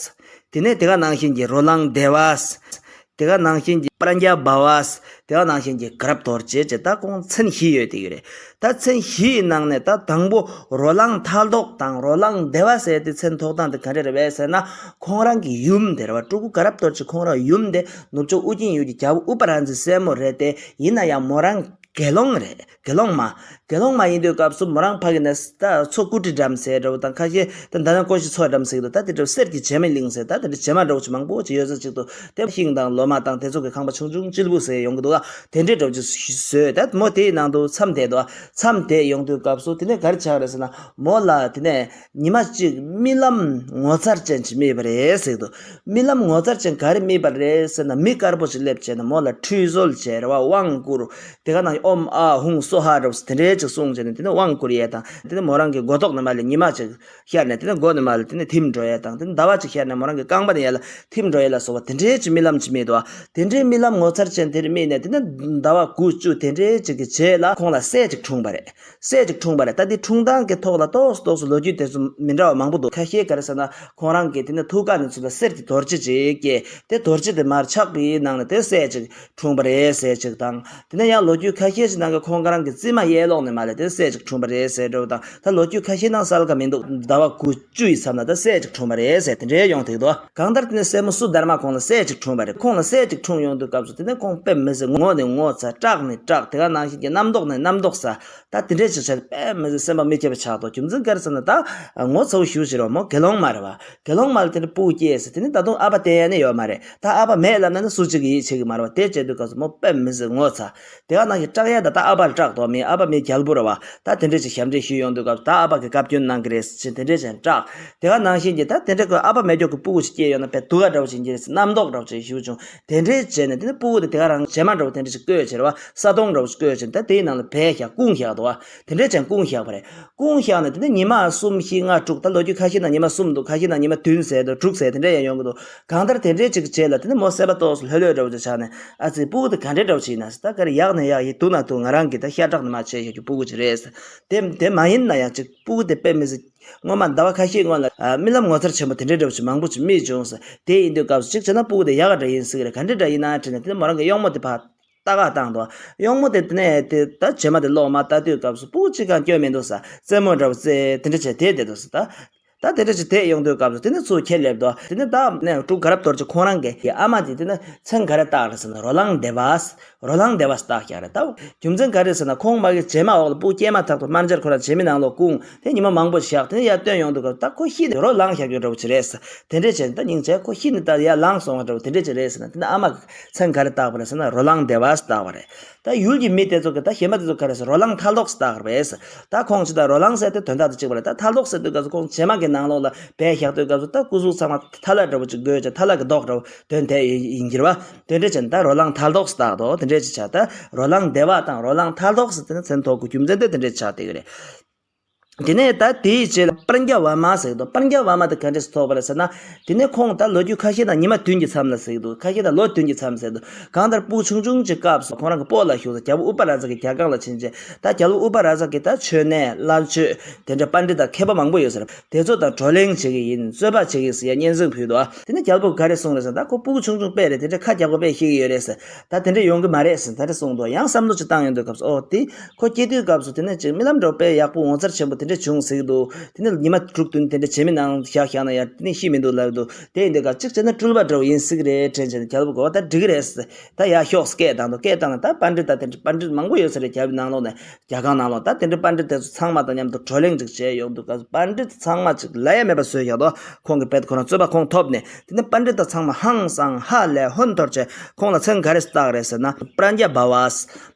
དེ་ནས་དེ་ག་ནང་བཞིན་གྱི་རོ་ལངས་བདེ་བ། དེ་ག་ནང་བཞིན་གྱི་པྲཛྙཱ་བྷཱ་བ། དེ་ག་ནང་བཞིན་གྱི་དགའ་རབ་རྡོ་རྗེ་ཅེས་ད་ཁོང་མཚན་བཞི་ཡོད་དེ་ཡོད་རེད། ད་མཚན་བཞི་ཡི་ནང་ནས་ད་དང་པོ་རོ་ལངས་མཐའ་ལྡོག་དང་རོ་ལངས་བདེ་བ་ཟེར་དེ་མཚན་ཐོགས་སྟངས་དེ་ག་འདྲ་རེད་པས་ཟེར་ན། ཁོང་རང་གི་ཡུམ་དེ་རེད་བ། སྤྲུལ་སྐུ་དགའ་རབ་རྡོ་རྗེ་ཁོང་རང་ཡུམ་དེ་ནུབ་ཕྱོགས་ཨུ་རྒྱན་ཡུལ་གྱི་རྒྱལ་པོ་ཨུ་པ་རཱ་ཛིའི་སྲས་མོ་རེད་དེ། ཡིན་ན་ཡང་མོ་རང་ དགེ་སློང་རེད། དགེ་སློང་མ། དགེ་སློང་མ་ཡིན་དུས་སྐབས་སུ་མོ་རང་ཕ་གི་ནས་ད་མཚོ་ཀུ་ཊི་འགྲམ་ཟེར་འདྲ་བོ་དང་ཁ་ཤས་ད་ད་ནང་ཀོ་ཤི་མཚོ་འགྲམ་ཟེར་གི་འདུག་ད་དེ་འདྲ་བོ་གསེར་གྱི་བྱེ་མའི་གླིང་ཟེར་ད་དེ་འདྲ་བྱེ་མ་འདྲ་བོ་ཅིག་མང་པོ་ཅིག་ཡོད་ས་ཅིག་འདུག་དེ་ཤིང་དང་ལོ་མ་དང་དེ་ཚོ་གི་ཁང་པ་ཆུང་ཆུང་སྤྱིལ་བུ་ཟེར་ཡོང་གི་འདུག་ཨ། དེ་འདྲའི་འདྲ་བོ་ཅིག་བཟོས་ད་མོ་དེའི་ནང་དུ་མཚམས་བསྡད་འདུག་མཚམས་བསྡད་ཡོང་དུས་སྐབས་སུ་དེ་ནས་ག་རེ་ཆགས་རེད་ཟེར་ན། མོ་ལ་དེ་ནས་ཉི་མ་གཅིག་རྨི་ལམ་ངོ་མཚར་ཅན་ཅིག་རྨིས་པ་རེད་ཟེར་གི་འདུག་རྨི་ལམ་ངོ་མཚར་ཅན་ག་རེ་རྨིས་པ་རེད་ཟེར་ན། མི་དཀར་པོ་ཅིག་སླེབས་བྱས་ནས་མོ་ལ་ཁྲུས་གསོལ་བྱས་རེད་བ། དབང་བསྐུར། དེ་ག་ནང་ཨོཾ་ཨཱཿཧཱུྃ་སྭཱ་ཧཱ་འདྲ་བོ་དེ་འདྲའི་ཅིག་གསུངས་བྱས་ནས་དེ་ནས་དབང་བསྐུར་ཡས་དང་དེ་ནས་མོ་རང་གི་མགོ་ཐོག་ནས་མར་ལ་ཉི་མ་ཅིག་ཤར་ནས་དེ་ནས་མགོ་ནས་མར་ལ་དེ་ནས་ཐིམ་འགྲོ་ཡས་དང་དེ་ནས་ཟླ་བ་ཅིག་ཤར་ནས་མོ་རང་གི་རྐང་པ་ནས་ཡར་ལ་ཐིམ་འགྲོ་ཡས་ལ་སོགས་པ་དེ་འདྲའི་ཅིག་རྨི་ལམ་ཅིག་རྨིས་འདུག་དེ་འདྲའི་རྨི་ལམ་ངོ་མཚར་ཅན་དེར་རྨིས་ནས་དེ་ནས་ཟླ་བ་དགུ་བཅུ་དེ་འདྲའི་ཅིག་གི་རྗེས་ལ་ཁོང་ལ་སྲས་ཅིག་འཁྲུངས་པ་རེད། སྲས་ཅིག་འཁྲུངས་པ་རེད། ད་འདི་འཁྲུངས་སྟངས་ཀྱི་ཐོག་ལ་ཏོག་ཙམ་ཏོག་ཙམ་ལོ་རྒྱུས་དེ་ཚོ་མི་འདྲ་བ་མང་པོ་འདུག་ཁ་ཤས་ག་རེ་ཟེར་ན་ཁོང་རང་གི་དེ་ནས་ཐུགས་ཀ་ནས་ཚུར་ལ་གསེར་གྱི་རྡོ་རྗེ་ཅིག་སྐྱེས་ཏེ་རྡོ་རྗེ་དེ་མར་ཆགས་པའི་ནང་ནས་དེ་སྲས་ཅིག་འཁྲུངས་པ་རེད་ཟེར་ཅིག་དང་། དེ་ནས་ཡང་ལོ་རྒྱུས་ཁ་ཤས་ཤིག་ནང་གི་ཁོང་རང་གི་བཙུན་མ་གཡས་ལོགས་ནས་མར་ལ་དེ་སྲས་ཅིག་འཁྲུངས་པ་རེད་ཟེར་འདྲ་བོ་དང་ད་ལོ་རྒྱུས་ཁ་ཤས་ནང་གསལ་ཁ་མི་འདུག་ཟླ་བ་དགུ་བཅུ་ཡི་མཚམས་ལ་ད་སྲས་ཅིག་འཁྲུངས་པ་རེད་ཟེར་དེ་འདྲའི་ཡོང་ཐིག་འདུག་གང་ལྟར་དེ་ནས་སྲས་མོ་སུ་དྷར་མ་ཁོང་ལ་སྲས་ཅིག་འཁྲུངས་པ་རེད། ཁོང་ལ་སྲས་ཅིག་འཁྲུངས་ཡོང་དུས་སྐབས་སུ་དེ་ནས་ཁོང་དཔེ་མི་སྲིད་ངོ་ནས་ངོ་ཚ་སྐྲག་ནས་སྐྲག་དེ་ག་ནང་བཞིན་གྱི་རྣམ་རྟོག་ནས་རྣམ་རྟོག་ཚ། ད་དེ་འདྲས་ཅིག་བྱས་ཏེ་དཔེ་མི་སྲིད་སེམས་པ་མི་སྐྱིད་པ་ཆགས་འདུག་རྒྱུ་མཚན་ག་རེ་ཟེར་ན་ད་ངོ་ཚ་བོ་ཞེ་པོ་ཅིག་རེད་བ། མོ་དགེ་སློང་མ་རེད་བ། དགེ་སློང་མ་ལ་དེ་འདྲ་སྤུ་གུ་སྐྱེས་ཟེར་དེ་ནི་ད་དུང་ཨ་ཕ་བསྟེན་ཡ་ནི་ཡོད་མ་རེད། ད་ཨ་ཕ་མེད་ལབ་ན་ནི་སུ་གཅིག་གིས་ཡིད་ཆེས་ཀྱི་མ་རེད་བ། དེ་བྱས་དུས་སྐབས་སུ་མོ་དཔེ་མི་སྲིད་ངོ་ཚ། དེ་ག་ནང་བཞིན་སྐྲག་ཡ་ད་ད་ཨ་ཕ་ལ་སྐྲག་འདུག་མི་ཨ་ཕ་མི་རྒྱལ་པོ་རེད་བ། ད་དེ་འདྲས་ཅིག་ཞབས་འདྲེན་ཞུས་ཡོང་དུས་སྐབས་སུ་ད་ཨ་ཕ་གིས་བཀའ་བཀྱོན་གནང་གི་རེད་ཟེར་དེ་འདྲས་ཅིག་སྐྲག་དེ་ག་ནང་བཞིན་གྱི་ད་དེ་འདྲས་ཀྱི་ཨ་ཕ་མེད་མཁན་གྱི་སྤུ་གུ་ཞིག་སྐྱེས་ཡོང་ན་དཔེ་སྡུག་ག་འདྲ་བོ་ཞིག་ཡིན་གྱི་རེད་ཟེར་རྣམ་རྟོག་འདྲ་བོ་ཅིག་ཞེ་པོ་བྱུང་། དེ་འདྲས་བྱས་ནས་དེ་ནི་སྤུ་གུ་དེ་དེ་ག་རང་བྱེ་མ་འདྲ་བོ་དེ་འདྲས་ཅིག་བཀོད་བྱས་རེད་བ། ས་དོང་འདྲ་བོ་ཞིག་བཀོད་བྱས་ནས་ད་དེའི་ནང་ལ་སྦས་བཞག་བསྐུངས་བཞག་འདུག་བ། དེ་འདྲས་ཅིག་བསྐུངས་བཞག་པ་རེད། བསྐུངས་བཞག་ནས་དེ་ནས་ཉི་མ་གསུམ་བཞི་ལྔ་དྲུག་ད་ལོ་རྒྱུས་ཁ་ཤས་ནང་ཉི་མ་གསུམ་འདུག་ཁ་ཤས་ནང་ཉི་མ་བདུན་ཟེར་འདུག་དྲུག་ཟེར་དེ་འདྲས་ཡང་ཡོང་གི་འདུག་གང་ལྟར་དེ་འདྲས་ཅིག་རྗེས་ལ་དེ་ནས་མོ་སེམས་པ་ཏོག་ཙམ་ལྷོད་ལྷོད་འདྲ་བོ་ཅིག་ཆགས་ནས་ཨ་ཙི་སྤུ་གུ་དེ་ག་འདྲས་འདྲ་བོ་ཅིག་ཡིན་ན་ཟེར། ད་ག་རེ་ཡག་ནས་ཡག་ཡིན་སྡུག་ན་སྡུག་ང་རང་གིས་ད་ཤ་ཁྲག་ནས་མར་བྱས་བཞག་རྒྱུ་སྤུ་གུ་ཅིག་རེད་ཟེར། དེ་དེ་མ་ཡིན་ན་ཡང་ཅིག་སྤུ་གུ་དེ་དཔེ་མི་སྲིད། སྔོན་མ་ཟླ་བ་ཁ་ཤས་སྔོན་ལ་ཨ་རྨི་ལམ་ངོ་མཚར་ཆེན་པོ་དེ་འདྲའི་འདྲ་བོ་ཅིག་མང་པོ་ཅིག་རྨིས་བྱུང་ཟེར། དེ་ཡིན་དུས་སྐབས་སུ་གཅིག་བྱས་ན་སྤུ་གུ་དེ་ཡག་ག་འདྲ་ཡིན་ཟེར་གི་རེད། ག་འདྲ་འདྲ་ཡིན་ན་དྲིས་ནས་དེ་ནས་མོ་རང་གི་གཡོག་མོ་དེ་ཕར་ལྟ་ག་བཏང་འདུག་གཡོག་མོ་དེ་དེ་ནས་དེ་ད་བྱེ་མ་དེ་ལོག་མ་ལྟ་དུས་སྐབས་སུ་སྤུ་གུ་གཅིག་ཀྱང་སྐྱོན་མི་འདུག་ཟེར། རྩེད་མོ་འདྲ་བོ་རྩེ་དེ་འདྲ་བྱས་དེ་བསྡད་འདུག་ཟེར། ད་ད་དེ་འདྲ་ཅིག་བསྡད་ཡོང་དུས་སྐབས་སུ་དེ་ནས་ཚུར་ཁྱེར་སླེབས་འདུག་དེ་ནས་ད་ནས་འབྲུག་དགའ་རབ་རྡོ་རྗེ་ཁོང་རང་གི་ཨ་མ་དེ་དེ་ནས་མཚན་ག་རེ་བཏགས་རེད་ཟེར་ན་རོ་ལངས་བདེ་བ། རོ་ལངས་བདེ་བ་བཏགས་ཀྱག་རེད། ད་རྒྱུ་མཚན་ག་རེ་ཟེར་ན་ཁོང་མ་གི་བྱེ་མ་འོག་ལ་སྤུ་གུ་སྐྱེས་མ་ཐག་ཏུ་དམར་འབྱར་ཁོ་རང་བྱེ་མའི་ནང་ལོགས་བསྐུངས་དེ་ཉི་མ་མང་པོ་བཞག་དེ་ནས་ཡར་བཏོན་ཡོང་དུས་སྐབས་ད་ཁོ་ཤི་ནས་རོ་ལངས་བཞག་རྒྱུ་འདྲ་བོ་ཅིག་རེད་ཟེར། དེ་འདྲས་བྱས་ནས་ད་སྙིང་རྗེ་ཁོ་ཤི་ནས་ད་ཡར་ལངས་སོང་བ་འདྲ་བོ་དེ་འདྲས་ཅིག་རེད་ཟེར་ན་དེ་ནས་ཨ་མ་གི་མཚན་ག་རེ་བཏགས་པ་རེད་ཟེར་ན་རོ་ལངས་བདེ་བ་ཟེར་བཏགས་པ་རེད། ད་ཡུལ་གྱི་མི་དེ་ཚོ་གི་ད་གཞན་པ་དེ་ཚོ་ག་རེ་ཟེར་རོ་ལངས་ཐལ་ལྡོག་ཟེར་བཏགས་པ་རེད་ཟེར། ད་ཁོང་ཅི་ད་རོ་ལངས་ཟེར་དེ་དོན་དག་དེ་གཅིག་པ་རེད། ད་ཐལ་ལྡོག་ཟེར་དུས་སྐབས་སུ་ཁོང་བྱེ་མ་གི་ནང་ལོགས་ལ་སྦས་བཞག་དུས་སྐབས་སུ་ད་སྐུ་གཟུགས་ཚང་མ་ཐལ་བ་འདྲ་བོ་ཅིག་དགོས་ཀྱང་ཐལ་བ་གི་མདོག་འདྲ་བོ་དོན་དེ་ཡིན་གྱི་རེད་བ། དེ་འདྲས་བྱས་ནས་ད་རོ་ལངས་ཐལ་ལྡོག་ཟེར་བཏགས་འདུག་དེ་འདྲས་ཅིག་བྱས། ད་རོ་ལངས་བདེ་བ་དང་རོ་ལངས་ཐལ་ལྡོག་ཟེར་དེ་ནི་མཚན་ཐོགས་དགོས་རྒྱུ་མཚན་དེ་དེ་འདྲས་ཆགས་བསྡད་ཀྱི་རེད། དེ་ནས་ད་དེའི་རྗེས་ལ་པྲཛྙཱ་ཝཱ་མ་ཟེར་གི་འདུག་པྲཛྙཱ་ཝཱ་མ་དེ་ག་འདྲས་སུ་ཐོགས་པ་རེད་ཟེར་ན། དེ་ནས་ཁོང་ད་ལོ་རྒྱུས་ཁ་ཤས་ནང་ཉི་མ་བདུན་གྱི་མཚམས་ལ་ཟེར་གི་འདུག་ཁ་ཤས་ནང་ལོ་བདུན་གྱི་མཚམས་ཟེར་འདུག་གང་ལྟར་སྤུ་གུ་ཆུང་ཆུང་གི་སྐབས་སུ་ཁོང་རང་གི་སྤོ་ལ་བཞུགས་ས་རྒྱལ་པོ་ཨུ་པ་རཱ་ཛ་གི་རྒྱལ་ཁང་ལ་ཕྱིན་རྗེས་ད་རྒྱལ་པོ་ཨུ་པ་རཱ་ཛ་གི་ད་མཆོད་གནས་བླ་མཆོད་དེ་འདྲ་པཎྜི་ཏ་མཁས་པ་མང་པོ་ཡོད་ཟེར། དེ་ཚོ་དང་བགྲོ་གླེང་བྱེད་ཀྱི་ཡིན། རྩོད་པ་བྱེད་ཀྱི་ཡིན་ཟེར་ཡ་སྙན་སེང་ཕུལ་འདུག་དེ་ནས་རྒྱལ་པོ་ག་རེ་གསུངས་རེད་ཟེར་ན། ད་ཁོ་སྤུ་གུ་ཆུང་ཆུང་དཔེ་རེད། དེ་འདྲ་ཁ་རྒྱག་པ་དཔེ་ཤེས་ཀྱི་ཡོད་རེད་ཟེར། ད་དེ་འདྲ་ཡོང་གི་མ་རེད་ཟེར་ད་རེ་གསུངས་འདུག་ཡང་བསམ་བློ་ཅིག་བཏང་ཡོང་དུས་སྐབས་སུ་ཨོ་དེ་ཁོ་སྐྱེ་དུས་སྐབས་སུ་དེ་ནས་ཅིག་རྨི་ལམ་འདྲ་བོ་དཔེ་ཡག་པོ་ངོ་མཚར་ཆེན་པོ་དེ་འདྲ་བྱུང་ཟེར་གི་འདུག་དེ་ནས་ཉི་མ་དྲུག་བདུན་དེ་འདྲ་བྱེ་མའི་ནང་བཞག་བཞག་ན་ཡང་དེ་ནས་ཤི་མི་འདུག་ལབ་འདུག་དེ་ཡིན་དུས་སྐབས་གཅིག་བྱས་ན་སྤྲུལ་པ་འདྲ་བོ་ཡིན་སྲིད་ཀྱི་རེད་དྲན་བྱས་ནས་རྒྱལ་པོ་གོ་བ་ད་འགྲིག་གི་རེད་ཟེར། ད་ཡར་ཤོག་སྐད་བཏང་འདུག་སྐད་བཏང་ནས་ད་པཎྜི་ཏ་དེ་འདྲ་པཎྜི་ཏ་མང་པོ་ཡོད་ས་རེད། རྒྱལ་པོའི་ནང་ལོགས་ནས་རྒྱལ་ཁང་ནང་ལོགས་ད་དེ་འདྲ་པཎྜི་ཏ་དེ་ཚོ་ཚང་མ་དང་མཉམ་དུ་བགྲོ་གླེང་ཅིག་བྱས་ཡོང་དུས་སྐབས་སུ་པཎྜི་ཏ་ཚང་མ་ཅིག་ལབ་ཡ་མེད་པ་བཟོས་བཞག་འདུག་ཁོང་གི་དཔེ་ཁོ་རང་རྩོད་པ་ཁོང་ཐོབ་ནས་དེ་ནས་པཎྜི་ཏ་ཚང་མ་ཧང་སང་ཧ་ལས་ཧོན་འཐོར་བྱས་ཁོང་ལ་མཚན་ག་རེ་བཏགས་རེད་ཟེར་ན། པྲཛྙཱ་བྷ་ཝ།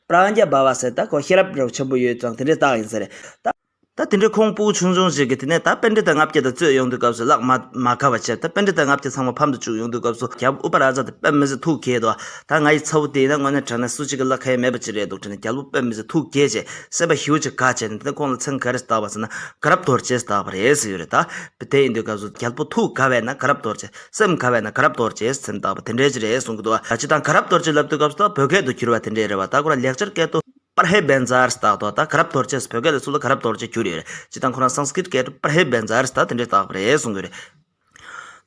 པྲཛྙཱ་བྷ་ཝ་ཟེར་ད་ཁོ་ཤེས་རབ་འདྲ་བོ་ཆེན་པོ་ཡོད་ཙང་དེ་འདྲས་བཏགས་ཡིན་ས་རེད་ད། ད་དེ་འདྲའི་ཁོང་སྤུ་གུ་ཆུང་ཆུང་ཞིག་གིས་དེ་ནས་ད་པཎྜི་ཏ་ལྔ་བརྒྱ་དང་རྩོད་ཡོང་དུས་སྐབས་སུ་ལག་མ་མ་དགའ་བ་བྱས། ད་པཎྜི་ཏ་ལྔ་བརྒྱ་ཚང་མ་ཕམ་དུ་བཅུག་ཡོང་དུས་སྐབས་སུ་རྒྱལ་པོ་ཨུ་པ་རཱ་ཛ་དེ་དཔེ་མི་སྲིད་ཐུགས་དགྱེས་འདུག་ད་ང་ཡི་ཚ་བོ་དེ་ཡིན་ན་དངོས་གནས་དྲང་གནས་སུ་གཅིག་གི་བླ་ཁ་ཡ་མེད་པ་ཅིག་རེད་འདུག་དྲན་ནས་རྒྱལ་པོ་དཔེ་མི་སྲིད་ཐུགས་དགྱེས་བྱས་སེམས་པ་ཞེ་པོ་ཅིག་དགའ་བྱས་ནས་དེ་ནས་ཁོང་ལ་མཚན་ག་རེ་བཏགས་པ་ཟེར་ན་དགའ་རབ་རྡོ་རྗེ་བཏགས་པ་རེད་ཟེར་ཡོད་རེད། ད་དེ་ཡིན་དུས་སྐབས་སུ་རྒྱལ་པོ་ཐུགས་དགའ་བས་ན་དགའ་རབ་རྡོ་རྗེ། སེམས་དགའ་བས་ན་དགའ་རབ་རྡོ་རྗེ་ཟེར་བཏགས་པ་དེ་འདྲའི་ཅིག་རེད་གསུང་གི་འདུག་ད་ཅི་ད་དགའ་རབ་རྡོ་རྗེ་ལབ་དུས་སྐབས་སུ་ད་བོད་སྐད་དུ་བསྒྱུར་བ་དེ་འདྲས་རེད་བ། ད་ཁོ་རང་ལེགས་སྦྱར་སྐད་དུ། པར་ཧེ་བན་ཛར་བཏགས་དོ། ད་དགའ་རབ་རྡོ་རྗེ་བོད་སྐད་ལ་ཚུར་ལ་དགའ་རབ་རྡོ་རྗེ་བསྒྱུར་ཡོད་རེད། སྤྱིར་བཏང་ཁོ་རང་སཾ་སྐྲྀཏ་སྐད་དུ་པར་ཧེ་བན་ཛར་ད་དེ་འདྲས་བཏགས་པ་རེད་གསུང་གི་རེད།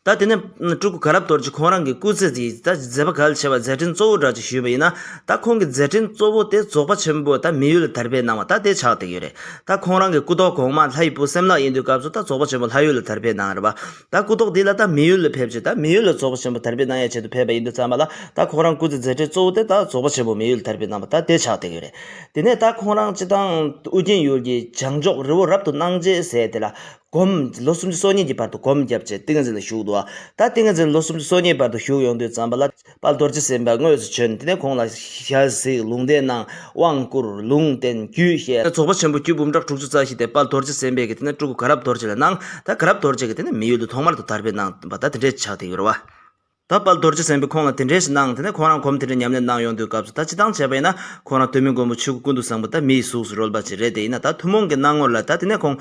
ད་དེ་ནས་སྤྲུལ་སྐུ་དགའ་རབ་རྡོ་རྗེ་ཁོང་རང་གི་སྐུ་ཚེ་དེ་ད་མཛད་པ་གལ་ཆེ་བ་མཛད་འཕྲིན་གཙོ་བོ་འདྲ་ཅིག་ཞུས་པ་ཡིན་ན། ད་ཁོང་གི་མཛད་འཕྲིན་གཙོ་བོ་དེ་རྫོགས་པ་ཆེན་པོ་ད་མི་ཡུལ་ལ་དར་སྤེལ་གནང་བ་ད་དེ་ཆགས་བསྡད་ཡོད་རེད། ད་ཁོང་རང་གི་སྐུ་ཐོག་གོང་མ་ལྷ་ཡི་བུ་སེམས་ལྷ་ཡིན་དུས་སྐབས་སུ་ད་རྫོགས་པ་ཆེན་པོ་ལྷ་ཡུལ་ལ་དར་སྤེལ་གནང་རེད་པ། ད་སྐུ་ཐོག་འདི་ལ་ད་མི་ཡུལ་ལ་ཕེབས་བྱས་ད་མི་ཡུལ་ལ་རྫོགས་པ་ཆེན་པོ་དར་སྤེལ་གནང་ཡ་ཆེད་དུ་ཕེབས་པ་ཡིན་དུས་ཙམ་པ་ལ། ད་ཁོང་རང་སྐུ་ཚེ་མཛད་འཕྲིན་གཙོ་བོ་དེ་ད་རྫོགས་པ་ཆེན་པོ་མི་ཡུལ་ལ་དར་སྤེལ་གནང་བ་ད་དེ་ཆགས་བསྡད་ཡོད་རེད། དེ་ནས་ད་ཁོང་རང་སྤྱི་བཏང་ཨུ་རྒྱན་ཡུལ་གྱི་བྱང་ཕྱོགས་རི་བོ་རབ་ཏུ་སྣང་བྱེད་ཟེར་དེ་ལ། སྒོམ། ལོ་སུམ་ཅུ་སོ་གཉིས་ཀྱི་བར་དུ་སྒོམ་བརྒྱབ་བྱས་ཏིང་ངེ་འཛིན་ལ་བཞུགས་འདུག་ད་ཏིང་ངེ་འཛིན་ལོ་སུམ་ཅུ་སོ་གཉིས་བར་དུ་བཞུགས་ཡོང་དུས་ཙམ་པ་ལ་དཔལ་རྡོ་རྗེ་སེམས་དཔའ་དངོས་སུ་བྱོན། དེ་ནས་ཁོང་ལ་ཞལ་གཟིགས། ལུང་བསྟན་གནང་། དབང་བསྐུར། ལུང་བསྟན། རྒྱུད་བཤད། རྫོགས་པ་ཆེན་པོ་རྒྱུད་འབུམ་ཕྲག་དྲུག་ཅུ་རྩ་བཞི་དེ་དཔལ་རྡོ་རྗེ་སེམས་དཔས་ཀྱིས་དེ་ནས་སྤྲུལ་སྐུ་དགའ་རབ་རྡོ་རྗེ་ལ་གནང་། ད་དགའ་རབ་རྡོ་རྗེ་གིས་དེ་ནས་མི་ཡུལ་དུ་ཐོག་མར་དུ་དར་སྤེལ་གནང་བ་ད་དེ་འདྲས་ཆགས་བསྡད་ཡོད་རེད་བ། ད་དཔལ་རྡོ་རྗེ་སེམས་དཔས་ཁོང་ལ་དེ་འདྲས་ཞིག་གནང་། དེ་ནས་ཁོང་རང་སྒོམ་དེ་འདྲས་ཉམས་ལེན་གནང་ཡོང་དུས་སྐབས་སུ་ད་སྤྱི་བཏང་བྱས་པ་ཡིན་ན་ཁོང་རང་ཐོན་མི་མགོན་པོ་ཆོས་སྐུ་ཀུན་ཏུ་བཟང་པོ་ད་མིའི་གཟུགས་སུ་རོལ་པ་ཅིག་རེད། དེ་ཡིན་ན་ད་ཐུན་མོང་གི་སྣང་ངོར་ལ་ད་དེ་ནས་ཁོང་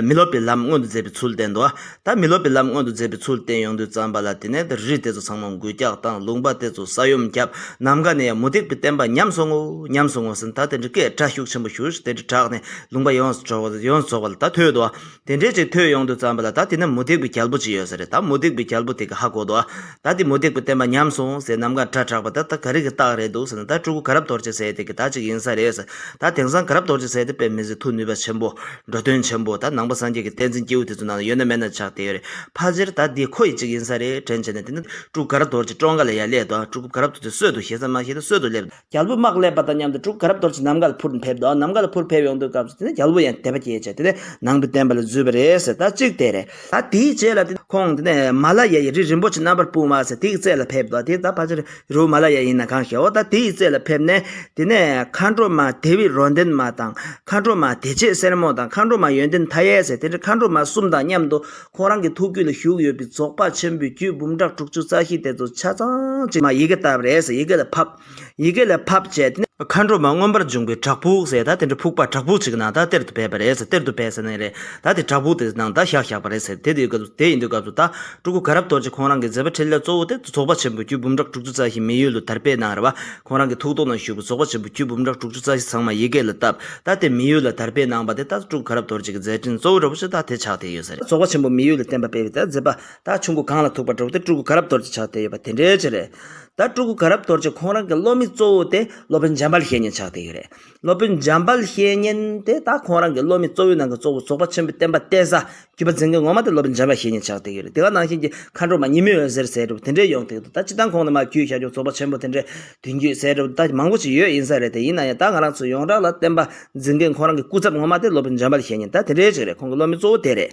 མི་སློབ་པའི་ལམ་མངོན་དུ་མཛད་པའི་ཚུལ་བསྟན་འདུག་ད་མི་སློབ་པའི་ལམ་མངོན་དུ་མཛད་པའི་ཚུལ་བསྟན་ཡོང་དུས་ཙམ་པ་ལ་དེ་ནས་ད་རི་དེ་ཚོ་ཚང་མ་འགུལ་སྐྱོད་བཏང་། ལུང་པ་དེ་ཚོ་ས་ཡོམ་བརྒྱབ། ནམ་མཁའ་ནས་ཡང་མུ་སྟེགས་པའི་བསྟན་པ་ཉམས་སོང་ངོ་། ཉམས་སོང་ངོ་ཟེར་ད་དེ་འདྲ་སྐད་སྒྲ་ཤུགས་ཆེན་པོ་ཞུ་དེ་འདྲ་གྲགས་ནས་ལུང་པ་ཡོངས་སུ་རྫོགས་པ་ཡོངས་སུ་རྫོགས་པ་ལ་ད་ཐོས་འདུག་དེ་འདྲས་ཅིག་ཐོས་ཡོང་དུས་ཙམ་པ་ལ་ད་དེ་ནས་མུ་སྟེགས་པའི་རྒྱལ་པོ་ཅིག་ཡོད་ས་རེད། ད་མུ་སྟེགས་པའི་རྒྱལ་པོ་དེ་གིས་ཧ་གོ་འདུག་ད་དེ་མུ་སྟེགས་པའི་བསྟན་པ་ཉམས་སོང་ཟེར། ནམ་མཁའ་སྒྲ་གྲགས་པ་ད་ད་ག་རེ་གི་རྟགས་རེད་འདུག་ཟེར་ན་ད་སྤྲུལ་སྐུ་དགའ་རབ་རྡོ་རྗེ་ཟེར་དེ་གི་ད་ཅིག་ཡིན་ས་རེད་ཟེར། ད་དེང་སང་དགའ་རབ་རྡོ་རྗེ་ཟེར་དེ་དཔེ་མི་སྲིད་ཐུགས་ནུས་པ་ཆེན་པོ། འགྲོ་དོན་ཆེན་པོ། ད་ནང་པ་སངས་རྒྱས་ཀྱི་བསྟན་འཛིན་སྐྱེས་བུ་དེ་ཚོ་ནང་ལ་ཡོད་ན་མེད་ན་ཆགས་བསྡད་ཡོད་རེད། ཕལ་ཆེར་ད་འདི་ཁོ་ཡི་ཅིག་ཡིན་ས་རེད་དྲན་བྱས་ནས་དེ་ནི་སྤྲུལ་སྐུ་དགའ་རབ་རྡོ་རྗེ་ཀྲོང་ཁ་ལ་ཡར་སླེབས་འདུག་སྤྲུལ་སྐུ་དགའ་རབ་རྡོ་རྗེ་གསོལ་དུ་ཞེ་ས་མ་ཞེ་ད་གསོལ་དུ་སླེབས། རྒྱལ་པོ་དམག་སླེབས་པ་དང་མཉམ་དུ་སྤྲུལ་སྐུ་དགའ་རབ་རྡོ་རྗེ་ནམ་མཁའ་ལ་འཕུར་ནས་ཕེབས་འདུག་ནམ་མཁའ་ལ་འཕུར་ཕེབས་ཡོང་དུས་སྐབས་སུ་དེ་ནས་རྒྱལ་པོ་ཡང་དད་པ་སྐྱེས་བྱས་དེ་ནས་ནང་པའི་བསྟན་པ་ལ་འཛུལ་བ་རེད་ཟེར། ད་གཅིག་དེ་རེད། ད་དེའི་རྗེས་ལ་དེ་ཁོང་དེ་ནས་མ་ལ་ཡ་ཡི་རི་རིན་པོ་ཆེ་རྣམ་པར་སྤུངས་པ་ཟེར་དེའི་རྩེ་ལ་ཕེབས་འདུག་དེ་ད་ཕལ་ཆེར་རི་བོ་མ་ལ་ཡ་ཡིན་ན་གང་ཤེས། འོ་ད་དེའི་རྩེ་ལ་ཕེབས་ནས་དེ་ནས་མཁའ་འགྲོ་མ་དེ་བི་རོ་ལྡན་མ་དང་། མཁའ་འགྲོ་མ་བདེ་བྱེད་སེར་མོ་དང་། མཁའ་འགྲོ་མ་ཡོན་ཏན་མཐའ་ཡས་ཟེར་དེ་འདྲ་མཁའ་འགྲོ་མ་གསུམ་དང་མཉམ་དུ་ཁོང་རང་གི་ཐུགས་རྒྱུད་ལ་བཞུགས་ཡོད་པའི་རྫོགས་པ་ཆེན་པོའི་རྒྱུད་འབུམ་ཕྲག་དྲུག་ཅུ་རྩ་བཞི་དེ་ཚོ་ཆ་ཚང་གཅིག་མ་ཡི་གེ་བཏབ་རེད་ཟེར། ཡི་གེ་ལ་ཕབ། ཡི་གེ་ལ་ཕབ་བྱས་དེ་ནས་མཁའ་འགྲོ་མ་མངོན་པར་འབྱུང་པའི་བྲག་ཕུག་ཟེར་ད་དེ་འདྲ་ཕུག་པ་བྲག་ཕུག་ཅིག་ནང་ད་གཏེར་དུ་སྦས་པ་རེད་ཟེར། གཏེར་དུ་སྦས་ཟེར་ནི་རེད། ད་དེ་བྲག་ཕུག་དེ་ནང་ད་བཞག་བཞག་པ་རེད་ཟེར། དེ་དུས་སྐབས་སུ་དེ་ཡིན་དུས་སྐབས་སུ་ད་སྤྲུལ་སྐུ་དགའ་རབ་རྡོ་རྗེ་ཁོང་རང་གི་མཛད་པ་འཕྲིན་ལས་གཙོ་བོ་དེ་རྫོགས་པ་ཆེན་པོའི་རྒྱུད་འབུམ་ཕྲག་དྲུག་ཅུ་རྩ་བཞི་མི་ཡུལ་དུ་དར་སྤེལ་གནང་རེད་བ། ཁོང་རང་གི་ཐུགས་ཐོག་ན་བཞུགས་པའི་རྫོགས་པ་ཆེན་པོའི་རྒྱུད་འབུམ་ཕྲག་དྲུག་ཅུ་རྩ་བཞི་ཚང་མ་ཡི་གེ་ལ་བཏབ། ད་དེ་མི་ཡུལ་ལ་དར་སྤེལ་གནང་བ་དེ་ད་སྤྲུལ་སྐུ་དགའ་རབ་རྡོ་རྗེ་གི་མཛད་འཕྲིན་གཙོ་བོ་འདྲ་པོ་ཞིག་ད་དེ་ཆགས་བསྡད་ཡོད་ས་རེད། རྫོགས་པ་ཆེན་པོ་མི་ཡུལ་ལ་བསྟན་པ་སྤེལ་བའི་ད་མཛད་པ་ད་ཆུང་ཀུ་གང་ལ་ཐུག་པ་འདྲ་པོ་དེ་སྤྲུལ་སྐུ་དགའ་རབ་རྡོ་རྗེ་ཆགས་བསྡད་ཡོད་པ་དེ་འདྲའི་ཅིག་རེད། ད་སྤྲུལ་སྐུ་དགའ་རབ་རྡོ་རྗེ་ཁོང་རང་གི་སློབ་མའི་གཙོ་བོ་དེ་སློབ་དཔོན་འཇམ་དཔལ་བཤེས་གཉེན་ཆགས་བསྡད་ཡོད་རེད། སློབ་དཔོན་འཇམ་དཔལ་བཤེས་གཉེན་དེ་ད་ཁོང་རང་གི་སློབ་མའི་གཙོ་བོའི་ནང་གི་གཙོ་བོ་རྫོགས་པ་ཆེན་པོའི་བསྟན་པ་གཏད་ས་རྒྱུད་པ་འཛིན་མཁན་ངོ་མ་དེ་སློབ་དཔོན་འཇམ་དཔལ་བཤེས་གཉེན་ཆགས་བསྡད་ཡོད་རེད། དེ་ག་ནང་བཞིན་གྱི་མཁའ་འགྲོ་མ་ཉི་མའི་འོད་ཟེར་ཟེར་འདྲ་པོ་དེ་འདྲའི་ཡོང་བསྡད་འདུག་ད་སྤྱིར་བཏང་ཁོང་ནི་མ་རྒྱུད་བཤད་རྒྱུ་རྫོགས་པ་ཆེན་པོ་དེ་འདྲའི་བདུན་རྒྱུད་ཟེར་འདྲ་པོ་ད་མང་པོ་ཅིག་ཡོད་ཡིན་ས་རེད། དེ་ཡིན་ན་ཡང་ད་ང་རང་ཚོ་ཡོངས་གྲགས་ལ་བསྟན་པ་འཛིན་མཁན་ཁོང་རང་གི་སྐུ་ཚབ་ངོ་མ་དེ་སློབ་དཔོན་འཇམ་དཔལ་བཤེས་གཉེན་ད་དེ་འདྲའི་ཅིག་རེད། ཁོང་གི་སློབ་མའི་གཙོ་བོ་དེ་རེད།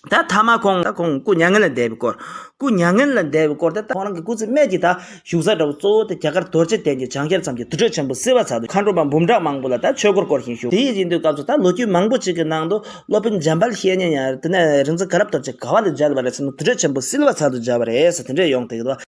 ད་ཐ་མ་ཁོང་ད་ཁོང་སྐུ་མྱ་ངན་ལ་འདས་པའི་སྐོར། སྐུ་མྱ་ངན་ལ་འདས་པའི་སྐོར་དེ་ད་ཁོང་རང་གི་སྐུ་ཚེ་སྨད་ཀྱི་ད་བཞུགས་ས་འདྲ་པོ་གཙོ་བོ་དེ་རྒྱ་གར་རྡོ་རྗེ་གདན་གྱི་བྱང་ཤར་མཚམས་ཀྱི་དུར་ཁྲོད་ཆེན་པོ་བསིལ་བ་ཚལ་དུ་མཁའ་འགྲོ་མ་འབུམ་ཕྲག་མང་པོ་ལ་ད་ཆོས་འཁོར་བསྐོར་བཞིན་བཞུགས། དེ་ཡིན་དུས་སྐབས་སུ་ད་ལོ་རྒྱུས་མང་པོ་ཅིག་གི་ནང་དུ་སློབ་དཔོན་འཇམ་དཔལ་བཤེས་གཉེན་ཡང་དེ་ནས་རིག་འཛིན་དགའ་རབ་རྡོ་རྗེ་ག་བ་ལ་མཇལ་བ་རེད་ཟེར་ན་དུར་ཁྲོད་ཆེན་པོ་བསིལ་བ་ཚལ་དུ་མཇལ་བ་རེད་ཟེར་དེ་འདྲས་ཡོང་བསྡད་ཀྱི་འདུག་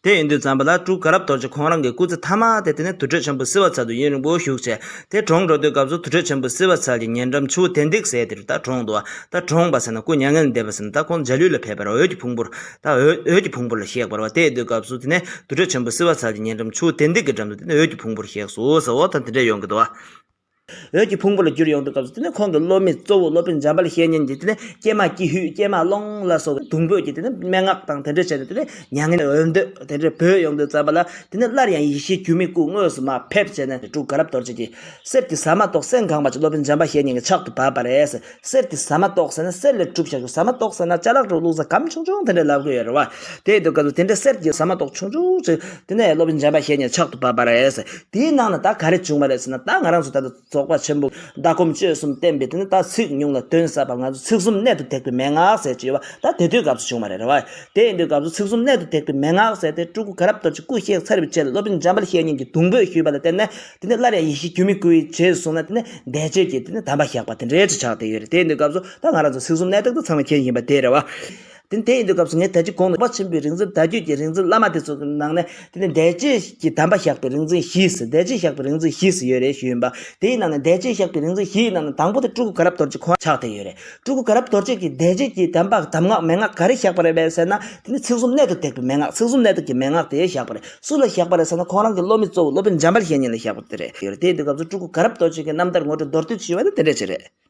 དེ་ཡིན་དུས་ཙམ་པ་ལ་སྤྲུལ་སྐུ་དགའ་རབ་རྡོ་རྗེ་ཁོང་རང་གི་སྐུ་ཚེ་མཐའ་མ་དེ་དེ་ནས་དུར་ཁྲོད་ཆེན་པོ་བསིལ་བ་ཚལ་དུ་ཡུན་རིང་པོ་བཞུགས་བྱས། དེ་གྲོངས་འགྲོ་དུས་སྐབས་སུ་དུར་ཁྲོད་ཆེན་པོ་བསིལ་བ་ཚལ་གྱི་ཉེ་འགྲམ་ཆུ་བོ་དན་ཏིག་ཟེར་དེ་རུ་ད་གྲོངས་འདུག་ད་གྲོངས་པ་ཟེར་ན་སྐུ་མྱ་ངན་ལས་འདས་པ་ཟེར་ན་ད་ཁོང་འཇའ་ལུས་ལ་ཕེབས་པར་འོད་ཀྱི་ཕུང་པོར་ད་འོད་འོད་ཀྱི་ཕུང་པོ་ལ་གཤེགས་པ་རེད་བ། དེ་ཡིན་དུས་སྐབས་སུ་དེ་ནས་དུར་ཁྲོད་ཆེན་པོ་བསིལ་བ་ཚལ་གྱི་ཉེ་འགྲམ་ཆུ་བོ་དན་ཏིག་གི་འགྲམ་དུ་དེ་ནས་འོད་ཀྱི་ཕུང་པོར་གཤེགས་སོ་ཟེར་འོ་ད་དེ་འདྲས་ཡོང་གི་འདུག་བ། འོད་ཀྱི་ཕུང་པོ་ལ་གྱུར་ཡོང་དུས་སྐབས་སུ་དེ་ནས་ཁོང་གི་སློབ་མའི་གཙོ་བོ་སློབ་དཔོན་འཇམ་དཔལ་བཤེས་གཉེན་གྱིས་དེ་ནས་ཀྱེ་མ་ཀྱི་ཧུད་ཀྱེ་མ་ཀློང་ལ་སོགས་པའི་གདུང་འབོད་ཀྱིས་དེ་ནས་སྨྲེ་སྔགས་དང་དེ་འདྲ་བྱས་ནས་དེ་ནས་མྱ་ངན་འོད་འདོད་དེ་འདྲ་འབོད་ཡོང་དུས་ཙམ་པ་ལ་དེ་ནས་སླར་ཡང་ཡེ་ཤེས་སྒྱུ་མའི་སྐུ་དངོས་སུ་མར་ཕེབས་བྱས་ནས་སྤྲུལ་སྐུ་དགའ་རབ་རྡོ་རྗེ་གིས་གསེར་གྱི་ཟ་མ་ཏོག་སེན་གང་བ་ཅིག་སློབ་དཔོན་འཇམ་དཔལ་བཤེས་གཉེན་གྱི་ཕྱག་ཏུ་བབས་པ་རེད། གསེར་གྱི་ཟ་མ་ཏོག་ཟེར་ན་གསེར་ལས་གྲུབ་བཞག་རྒྱུ་ཟ་མ་ཏོག་ཟེར་ན་ཅ་ལག་འདྲ་བོ་བླུགས་ས་སྒམ་ཆུང་ཆུང་དེ་འདྲ་ལབ་གི་ཡོད་རེད་བ། དེ་ཡིན་དུས་སྐབས་སུ་དེ་འདྲ་གསེར་གྱི་ཟ་མ་ཏོག་ཆུང་ཆུང་ཅིག་དེ་ནས་སློབ་དཔོན་འཇམ་དཔལ་བཤེས་གཉེན་ཕྱག་ཏུ་བབས་པ་རེད། དེའི་ནང་ན་ད་ག་རེ་བྱུང་བ་རེད་ཟེར་ན་ད་ང་རང་ཚོ་ད་ལྟ་རྫོགས་པ་ཆེན་པོ་ལྟ་སྒོམ་སྤྱོད་གསུམ་བསྟན་པའི་དེ་ནི་ད་ཚིག་ཉུང་ལ་དོན་ཟབ་པ་ང་ཚོ་ཚིག་གསུམ་གནད་དུ་བརྡེག་པའི་མན་ངག་ཟེར་གྱི་ཡོད་བ། ད་དེ་དུས་སྐབས་སུ་བྱུང་བ་རེད་རེད་བ། དེ་ཡིན་དུས་སྐབས་སུ་ཚིག་གསུམ་གནད་དུ་བརྡེག་པའི་མན་ངག་ཟེར་དེ་སྤྲུལ་སྐུ་དགའ་རབ་རྡོ་རྗེ་སྐུ་གཤེགས་ཚར་བའི་རྗེས་ལ་སློབ་དཔོན་འཇམ་དཔལ་བཤེས་གཉེན་གྱིས་གདུང་འབོད་ཞུས་པ་ལ་བརྟེན་ནས་དེ་ནི་སླར་ཡང་ཡེ་ཤེས་སྒྱུ་མའི་སྐུའི་རྗེས་སུ་བཟུང་ནས་དེ་ནི་བཟླས་བརྗོད་ཀྱི་དེ་ནི་གདམས་པ་བཞག་པ་དེ་འདྲའི་ཆ་ཆགས་བསྡད་ཡོད་རེད། དེ་ཡིན་དུས་སྐབས་སུ་ད་ང་རང་ཚོ་ཚིག་གསུམ་གནད་བརྡེག་དེ་ཚང་མ་མཁྱེན་བཞིན་པ་དེ་རེད་བ། དེ་དེ་ཡིན་དུས་སྐབས་སུ་ངས་ད་ཅི་གོང་དུ་རྫོགས་པ་ཆེན་པོའི་རིག་འཛིན་བརྡ་བརྒྱུད་ཀྱི་རིག་འཛིན་བླ་མ་དེ་ཚོ་གི་ནང་ནས་དེ་ནི་བཟླས་བརྗོད་ཀྱི་གདམས་པ་བཞག་པའི་རིག་འཛིན་བཞི་ཟེར། བཟླས་བརྗོད་བཞག་པའི་རིག་འཛིན་བཞི་ཟེར་ཡོད་རེད་ཞུས་ཡིན་པ། དེའི་ནང་ནས་བཟླས་བརྗོད་བཞག་པའི་རིག་འཛིན་བཞིའི་ནང་ནས་དང་པོ་དེ་སྤྲུལ་སྐུ་དགའ་རབ་རྡོ་རྗེ་ཁོང་ཆགས་བསྡད་ཡོད་རེད། སྤྲུལ་སྐུ་དགའ་རབ་རྡོ་རྗེ་གིས་བཟླས་བརྗོད་ཀྱི་གདམས་པ་གདམས་ངག་མན་ངག་ག་རེ་བཞག་པ་རེད་པས་ཟེར་ན་དེ་ནི་ཚིག་གསུམ་གནད་དུ་བརྡེག་པའི་མན་ངག་ཚིག་གསུམ་གནད་དུ་བརྡེག་པའི་མན་ངག་དེ་བཞག་པ་རེད། སུ་ལ་བཞག་པ་རེད་ཟེར་ན་ཁོང་རང་གི་སློབ་མའི་གཙོ་བོ་སློབ་དཔོན་འཇམ་དཔལ་བཤེས་གཉེན་ལ་བཞག་པ་དེ་རེད་ཡོད་རེད། དེ་ཡིན་དུས་སྐབས་སུ་སྤྲུལ་སྐུ་དགའ་རབ་རྡོ་རྗེ་གི་རྣམ་ཐར་ངོ་སྤྲོད་མདོར་བསྡུས་ཞུས་པ་ནི་དེ་འདྲ་ཅིག་རེད།